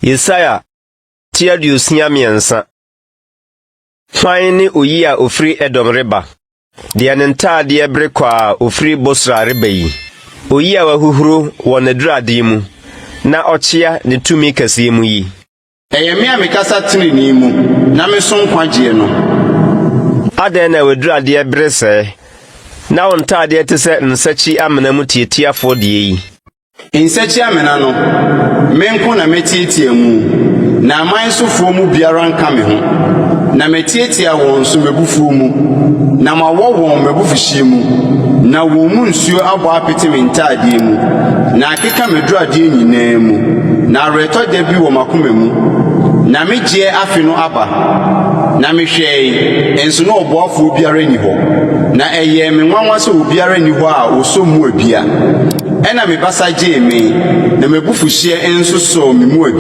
Yesaia ti 63. Hwan ne oyi a ofiri Edom reba, deɛ ne ntaadeɛ bere kwa a ofiri Bosra reba yi? Oyi a wahuhuro wɔ n'aduradeɛ mu, na ɔkyea ne tumi kɛseɛ mu yi. Ɛyɛ me a mekasa tenenee mu, na meso nkwagyeɛ no. Adɛn na w'aduradeɛ bere sɛɛ, na wo ntaadeɛ te sɛ nsakyi-amena mu tiatiafoɔ deɛ yi? Nsakyi-amena no, me nko na matiatia mu, na aman sofoɔ mu biara nka me ho. Na matiatia wɔn so m'abufuo mu, na mawɔ wɔn m'abufuhyeɛ mu, na wɔn mu nsuo abɔ apete me ntaadeɛ mu, na akeka m'aduradeɛ nyinaa mu, na awerɛtɔ da bi wɔ m'akoma mu. Na me gyeɛ afe no aba, na mehwɛe, nso na ɔboafoɔ biara nni hɔ, na ɛyɛɛ me nwanwa sɛ obiara nni hɔ a ɔsɔ mu abia. Ɛnna me basa gyee me, na m'abufuhyeɛ nso sɔɔ me mu abia.